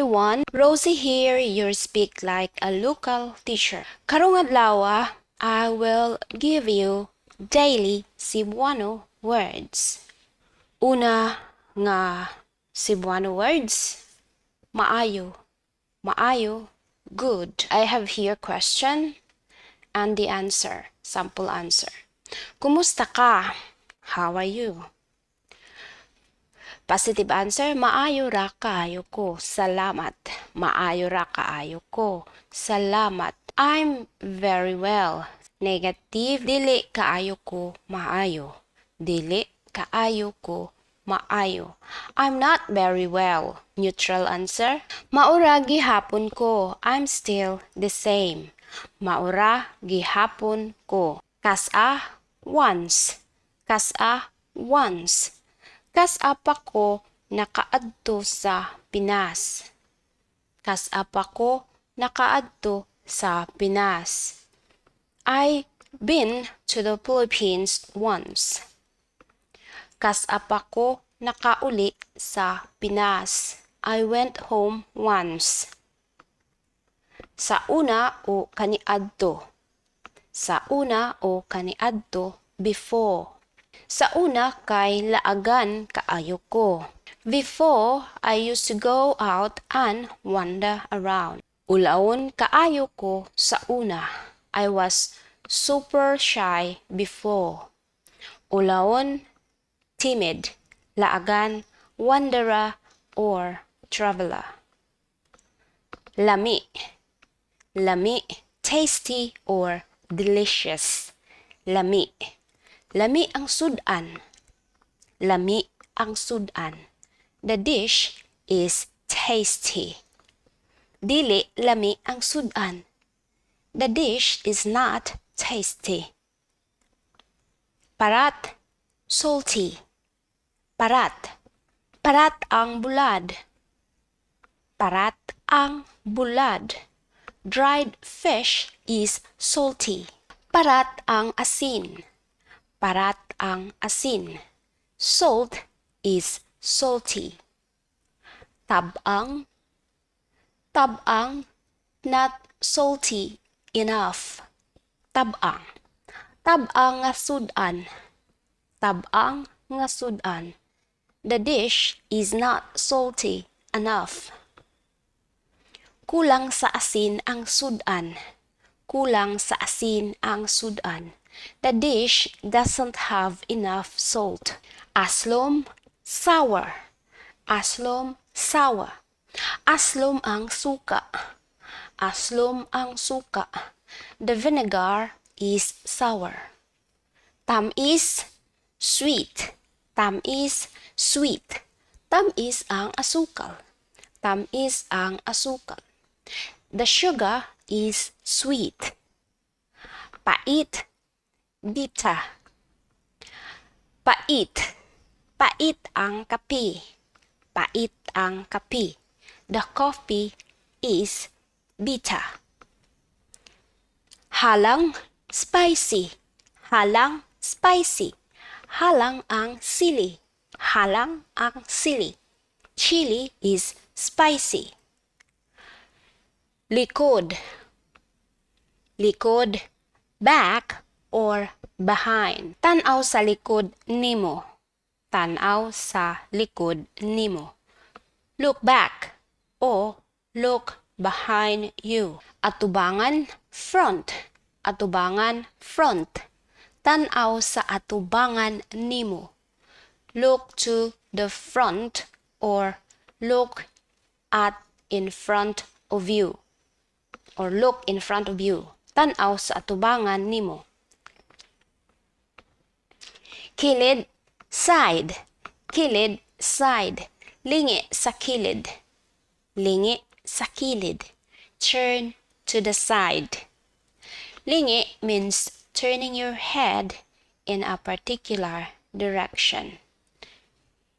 Everyone, Rosie here, your Speak Like a Local teacher. Karong adlaw, I will give you daily Cebuano words. Una nga Cebuano words, maayo. Maayo, good. I have here question and the answer, sample answer. Kumusta ka? How are you? Positive answer, maayo ra kaayo ko. Salamat. Maayo ra kaayo ko. Salamat. I'm very well. Negative, dili kaayo ko maayo. Dili kaayo ko maayo. I'm not very well. Neutral answer, mao ra gihapon ko. I'm still the same. Mao ra gihapon ko. Kas-a, once. Kas-a, once. Kas-a pa ko nakaadto sa Pinas. Kas-a pa ko nakaadto sa Pinas. I been to the Philippines once. Kas-a pa ko nakauli sa Pinas. I went home once. Sa una o kaniadto. Sa una o kaniadto, before. Sa una kay laagan kaayo ko. Before, I used to go out and wander around. Ulawon kaayo ko sa una. I was super shy before. Ulawon, timid. Laagan, wanderer or traveler. Lami. Lami, tasty or delicious. Lami. Lami ang sudan. Lami ang sudan. The dish is tasty. Dili lami ang sudan. The dish is not tasty. Parat, salty. Parat. Parat ang bulad. Parat ang bulad. Dried fish is salty. Parat ang asin. Parat ang asin. Salt is salty. Tab-ang. Tab-ang, not salty enough. Tab-ang. Tab-ang nga sudan. Tab-ang nga sudan. The dish is not salty enough. Kulang sa asin ang sudan. Kulang sa asin ang sudan. The dish doesn't have enough salt. Aslom, sour. Aslom, sour. Aslom ang suka. Aslom ang suka. The vinegar is sour. Tam-is, sweet. Tam-is, sweet. Tam-is ang asukal. Tam-is ang asukal. The sugar is sweet. Pait, bitter. Pait. Pait ang kape. Pait ang kape. The coffee is bitter. Halang, spicy. Halang, spicy. Halang ang sili. Halang ang sili. Chili is spicy. Likod. Likod, back or behind. Tan-aw sa likod nimo. Tan-aw sa likod nimo. Look back o look behind you. Atubangan, front. Atubangan, front. Tan-aw sa atubangan nimo. Look to the front or look at in front of you. Or look in front of you. Tan-aw sa atubangan nimo. Kilid, side. Kilid, side. Lingi sa kilid. Lingi sa kilid. Turn to the side. Lingi means turning your head in a particular direction.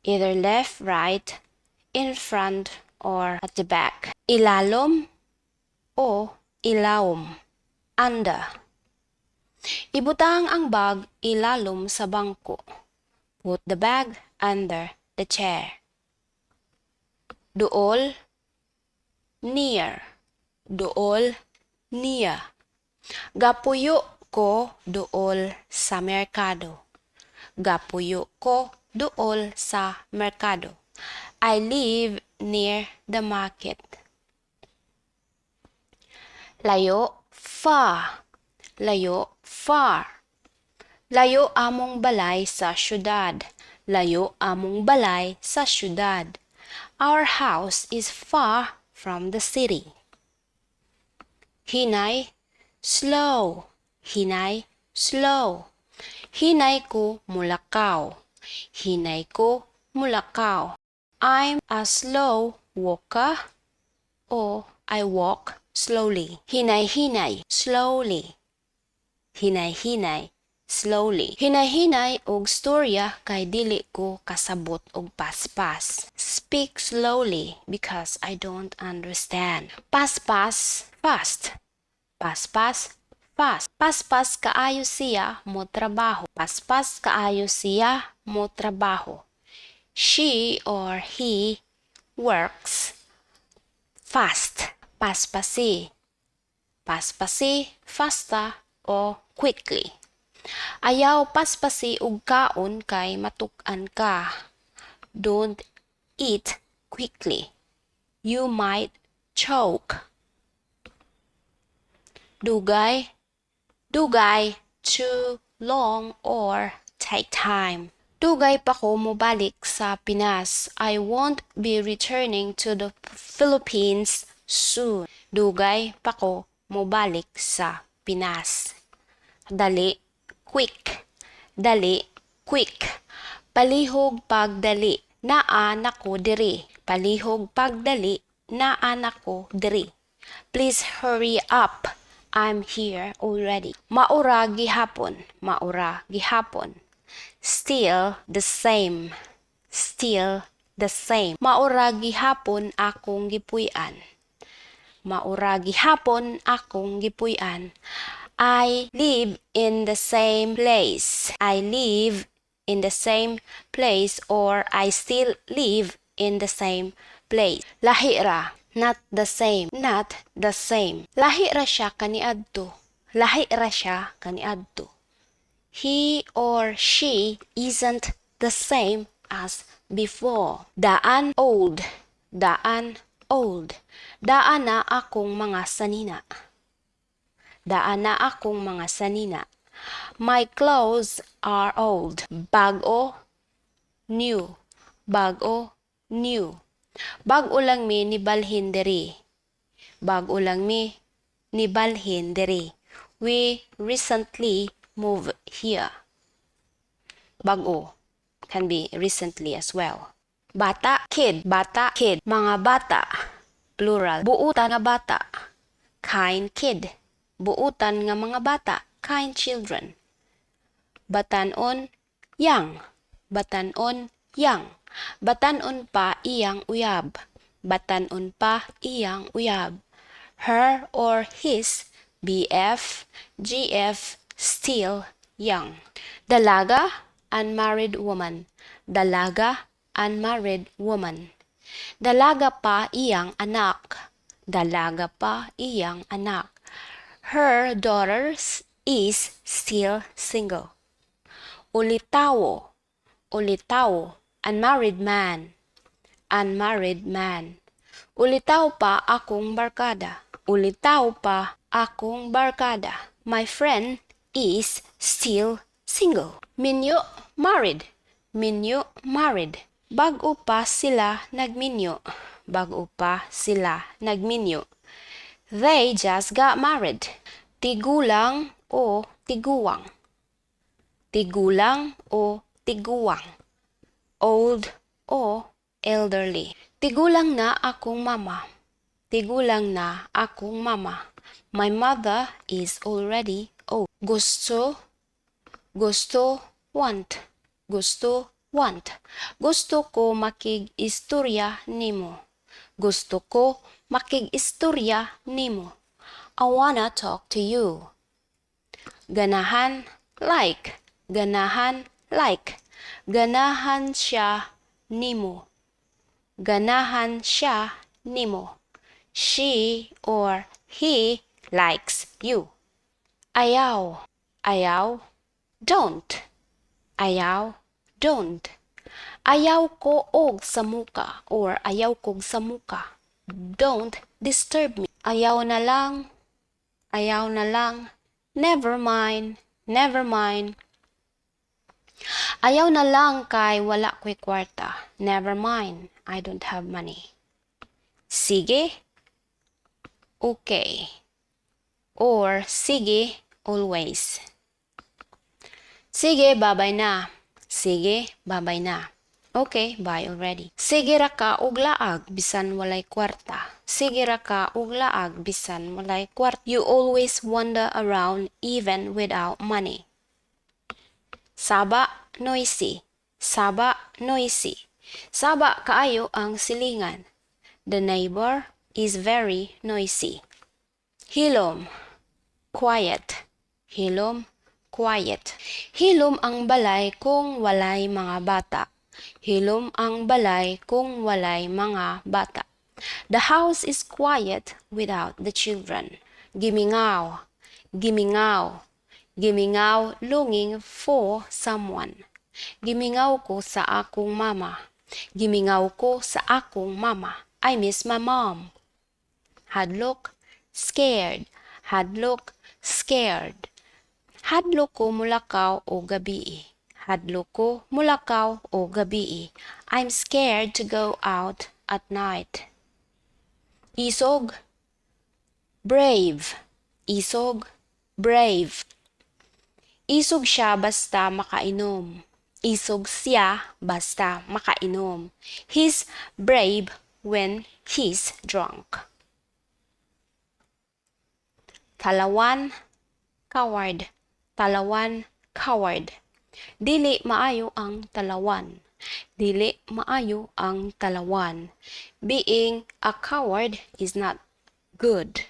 Either left, right, in front, or at the back. Ilalom o ilawom. Under. Ibutang ang bag ilalom sa bangko. Put the bag under the chair. Duol, near. Duol, niya. Gapuyo ko duol sa merkado. Gapuyo ko duol sa merkado. I live near the market. Layo, far. Layo, far. Layo among balay sa syudad. Layo among balay sa syudad. Our house is far from the city. Hinay, slow. Hinay, slow. Hinay ko mulakaw. Hinay ko mulakaw. I'm a slow walker o I walk slowly. Hinay-hinay, slowly. Hinay-hinay, slowly. Hinay-hinay og storya kay dili ko kasabot og paspas. Speak slowly because I don't understand. Paspas, fast. Paspas, fast. Paspas kaayo siya mo trabaho. Paspas kaayo siya mo trabaho. She or he works fast. Paspasi. Paspasi, faster o quickly. Ayaw paspasi og kaon kay matuk-an ka. Don't eat quickly. You might choke. Dugay, dugay, too long or take time. Dugay pa ko mobalik sa Pinas. I won't be returning to the Philippines soon. Dugay pa ko mobalik sa Pinas. Dali, quick. Dali, quick. Palihog pagdali. Naa na ko diri. Palihog pagdali. Naa na ko diri. Please hurry up. I'm here already. Mao ra gihapon. Mao ra gihapon. Still the same. Still the same. Mao ra gihapon akong gipuy-an. Mao ra gihapon akong gipuy-an. I live in the same place. I live in the same place or I still live in the same place. Lahi ra, not the same, not the same. Lahi ra siya kaniadto. Lahi ra siya kaniadto. He or she isn't the same as before. Daan, old. Daan, old. Daan na akong mga sanina. Daan na akong mga sanina. My clothes are old. Bag-o, new. Bag-o, new. Bag-o lang mi nibalhin diri. Bag-o lang mi nibalhin diri. We recently moved here. Bag-o can be recently as well. Bata, kid, bata, kid. Mga bata, plural. Buutan nga bata, kind kid. Buutan nga mga bata, kind children. Batan-on, young. Batan-on, young. Batan-on pa iyang uyab. Batan-on pa iyang uyab. Her or his BF, GF, still young. Dalaga, unmarried woman. Dalaga, unmarried woman. Dalaga pa iyang anak. Dalaga pa iyang anak. Her daughter is still single. Ulitawo, ulitawo, unmarried man. Unmarried man. Ulitaw pa akong barkada. Ulitaw pa akong barkada. My friend is still single. Minyo, married. Minyo, married. Bag-o pa sila nagminyo. Bag-o pa sila nagminyo. They just got married. Tigulang o tiguwang. Tigulang o tiguwang. Old o elderly. Tigulang na akong mama. Tigulang na akong mama. My mother is already old. Gusto, gusto, want. Gusto, want. Gusto ko makig-istorya nimo. Gusto ko makig-istorya nimo. I wanna talk to you. Ganahan, like. Ganahan, like. Ganahan siya nimo. Ganahan siya nimo. She or he likes you. Ayaw, ayaw, don't. Ayaw, don't. Ayaw ko og samuka or ayaw kog samuka. Don't disturb me. Ayaw na lang, ayaw na lang. Never mind, never mind. Ayaw na lang kay wala ko'y kwarta. Never mind, I don't have money. Sige, okay. Or sige, always. Sige, babay na. Sige, babay na. Okay, bye already. Sige ra ka og laag bisan walay kwarta. Sige ra ka og laag bisan walay kwarta. You always wander around even without money. Saba, noisy. Saba, noisy. Saba kaayo ang silingan. The neighbor is very noisy. Hilom, quiet. Hilom, quiet. Hilom ang balay kung walay mga bata. Hilom ang balay kung walay mga bata. The house is quiet without the children. Gimingaw, gimingaw, gimingaw, longing for someone. Gimingaw ko sa akong mama. Gimingaw ko sa akong mama. I miss my mom. Hadlok, scared. Hadlok, scared. Hadlok ko mulakaw og gabii. Hadlok ko mulakaw og gabii. I'm scared to go out at night. Isog, brave. Isog, brave. Isog siya basta makainom. Isog siya basta makainom. He's brave when he's drunk. Talawan, coward. Talawan, coward. Dili maayo ang talawan. Dili maayo ang talawan. Being a coward is not good.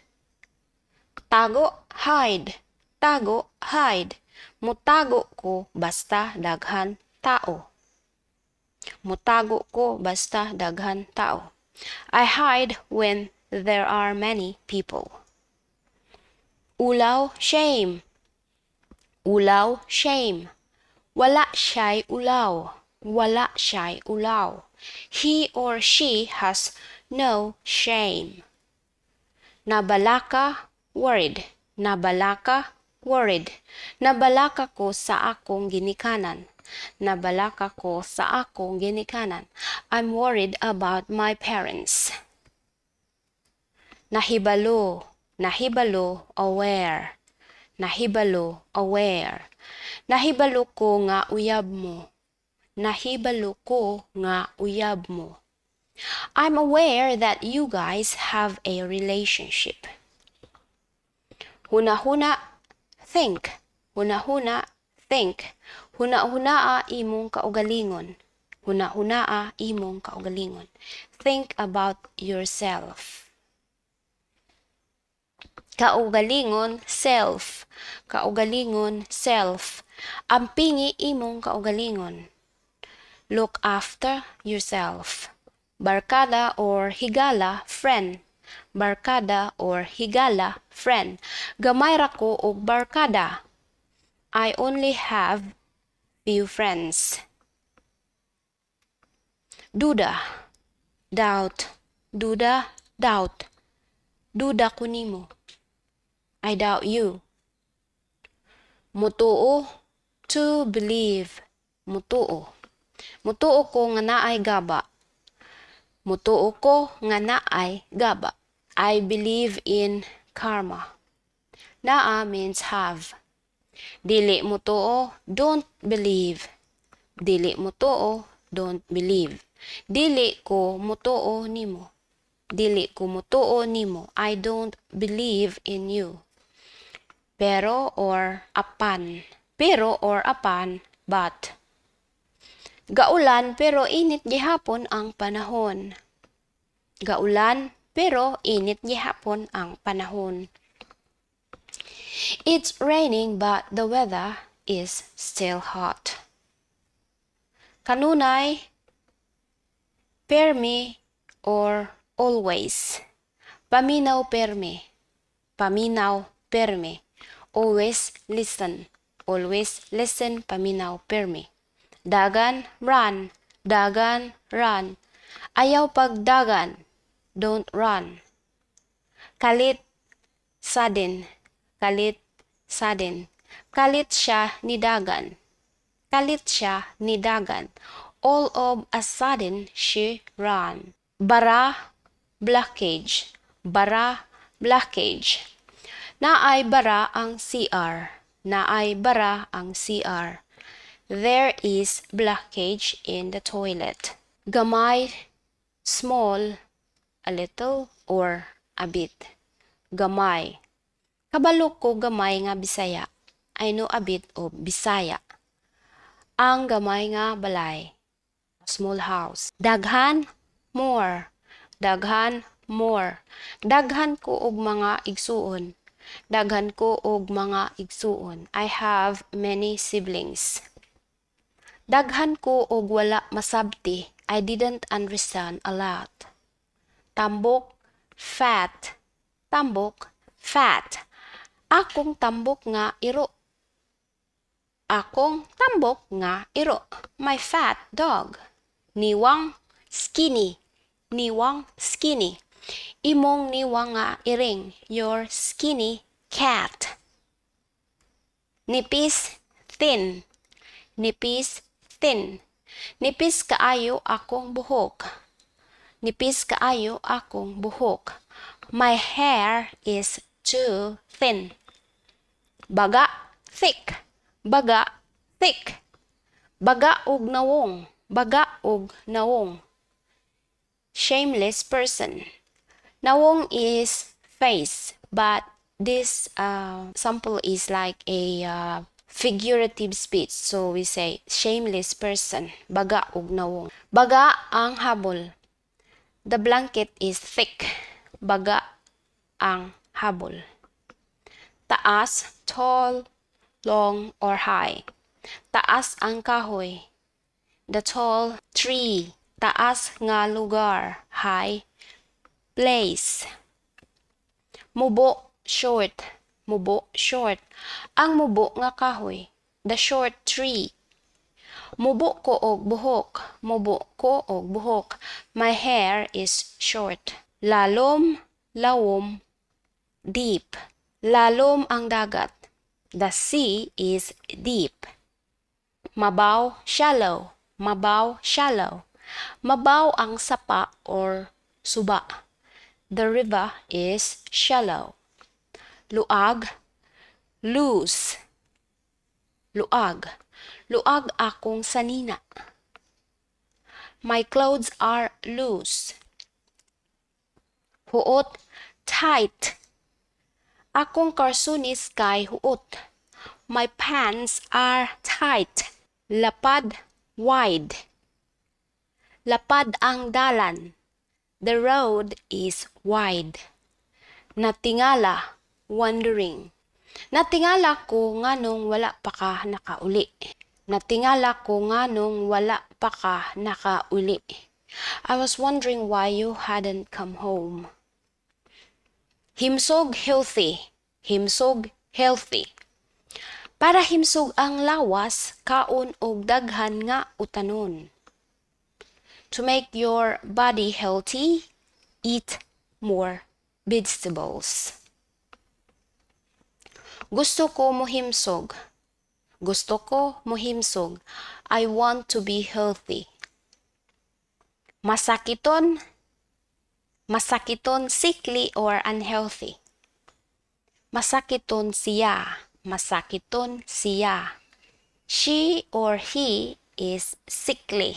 Tago, hide. Tago, hide. Mutago ko basta daghan tao. Mutago ko basta daghan tao. I hide when there are many people. Ulaw, shame. Ulaw, shame. Wala siya'y ulaw. Wala siya'y ulaw. He or she has no shame. Nabalaka, worried. Nabalaka, worried. Nabalaka ko sa akong ginikanan. Nabalaka ko sa akong ginikanan. I'm worried about my parents. Nahibalo, nahibalo, aware. Nahibalo, aware. Nahibalo ko nga uyab mo. Nahibalo ko nga uyab mo. I'm aware that you guys have a relationship. Huna-huna, think. Huna-huna, think. Huna-hunaa imong kaugalingon. Huna-hunaa imong kaugalingon. Think about yourself. Kaugalingon, self. Kaugalingon, self. Ampingi imong kaugalingon. Look after yourself. Barkada or higala, friend. Barkada or higala, friend. Gamay ra ko og barkada. I only have few friends. Duda, doubt. Duda, doubt. Duda ko nimo. I doubt you. Mutuo, to believe. Mutuo. Mutuo ko nga naay gaba. Mutuo ko nga naay gaba. I believe in karma. Naa means have. Dili mutuo, don't believe. Dili mutuo, don't believe. Dili ko mutuo nimo. Dili ko mutuo nimo. I don't believe in you. Pero or apan. Pero or apan, but. Gaulan pero init gihapon ang panahon. Gaulan pero init gihapon ang panahon. It's raining but the weather is still hot. Kanunay, permi or always. Paminaw perme. Paminaw perme. Always listen. Always listen, paminaw perme. Dagan, run. Dagan, run. Ayaw pagdagan. Don't run. Kalit, sudden. Kalit, sudden. Kalit siya nidagan. Kalit siya nidagan. All of a sudden, she ran. Bara, blockage. Bara, blockage. Naay bara ang CR. Naay bara ang CR. There is blockage in the toilet. Gamay, small, a little, or a bit. Gamay. Kabalo ko gamay nga Bisaya. I know a bit of Bisaya. Ang gamay nga balay. A small house. Daghan, more. Daghan, more. Daghan ko og mga igsuon. Daghan ko og mga igsuon. I have many siblings. Daghan ko og wala masabti. I didn't understand a lot. Tambok, fat. Tambok, fat. Akong tambok nga iro. Akong tambok nga iro. My fat dog. Niwang, skinny. Niwang, skinny. Imong niwang nga iring. Your skinny cat. Nipis, thin. Nipis, thin. Nipis kaayo akong buhok. Nipis kaayo akong buhok. My hair is too thin. Baga, thick. Baga, thick. Baga og nawong. Baga og nawong. Shameless person. Nawong is face, but this sample is like a figurative speech. So we say shameless person. Baga og nawong. Baga ang habol. The blanket is thick. Baga ang habol. Taas, tall, long, or high. Taas ang kahoy. The tall tree. Taas nga lugar. High place. Mubo, short. Mubo, short. Ang mubo nga kahoy. The short tree. Mubo ko og buhok. Mubo ko og buhok. My hair is short. Lalom, lawom, deep. Lalom ang dagat. The sea is deep. Mabaw, shallow. Mabaw, shallow. Mabaw ang sapa or suba. The river is shallow. Luag, loose. Luag. Luag akong sanina. My clothes are loose. Huot, tight. Akong karsunis kay huot. My pants are tight. Lapad, wide. Lapad ang dalan. The road is wide. Natingala, wondering. Natingala ko nganong wala pa ka nakauli. Natingala ko nganong wala pa ka nakauli. I was wondering why you hadn't come home. Himsog, healthy. Himsog, healthy. Para himsog ang lawas, kaon og daghan nga utanon. To make your body healthy, eat more vegetables. Gusto ko mohimsog. Gusto ko mohimsog. I want to be healthy. Masakiton, masakiton, sickly or unhealthy. Masakiton siya. Masakiton siya. She or he is sickly.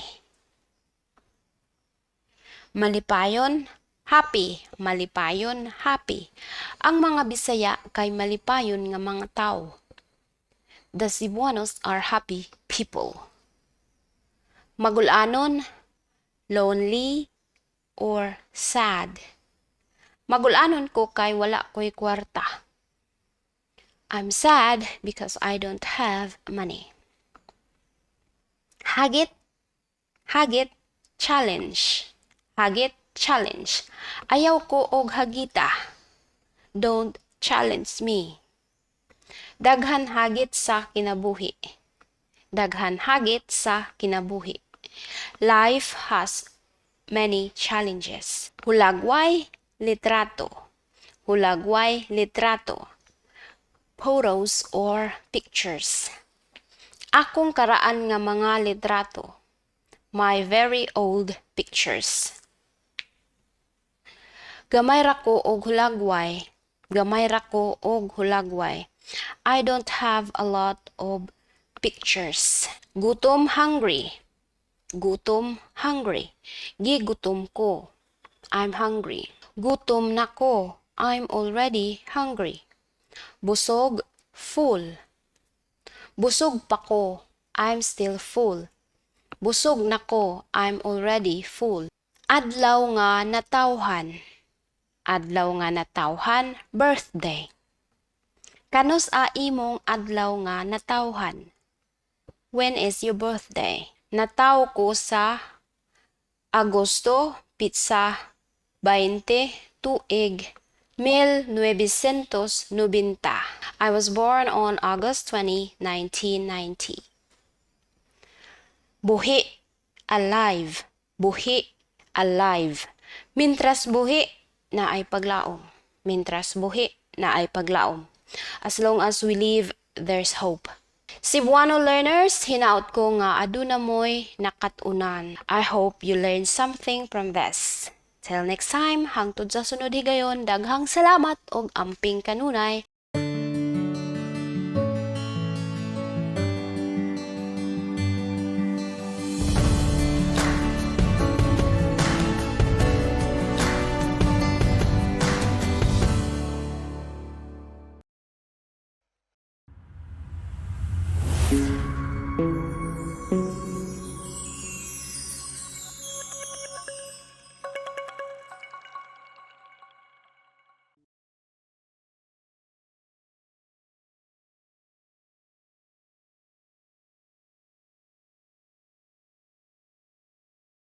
Malipayon, happy. Malipayon, happy. Ang mga Bisaya kay malipayon nga mga tao. The Cebuanos are happy people. Magulanon, lonely or sad. Magulanon ko kay wala ko'y kwarta. I'm sad because I don't have money. Hagit, hagit, challenge. Hagit, Challenge. Ayaw ko og hagita. Don't challenge me. Daghan hagit sa kinabuhi. Daghan hagit sa kinabuhi. Life has many challenges. Hulagway, litrato. Hulagway, litrato. Photos or pictures. Akong karaan nga mga litrato. My very old pictures. Gamay ra ko og hulagway. Gamay ra ko og hulagway. I don't have a lot of pictures. Gutom, hungry. Gutom, hungry. Gigutom ko. I'm hungry. Gutom na ko. I'm already hungry. Busog, full. Busog pa ko. I'm still full. Busog na ko. I'm already full. Adlaw nga natawhan. Adlaw nga natawhan, birthday. Kanus-a imong adlaw nga natawhan? When is your birthday? Natawo ko sa Agosto, petsa 20, tuig 1990. I was born on August 20, 1990. Buhi, alive. Buhi, alive. Mintras buhi, naay paglaom. Mintras buhi, naay paglaom. As long as we live, there's hope. Cebuano learners, hinaot ko nga aduna mo'y nakat-unan. I hope you learned something from this. Till next time, hangtod sa sunod higayon, daghang salamat og amping kanunay.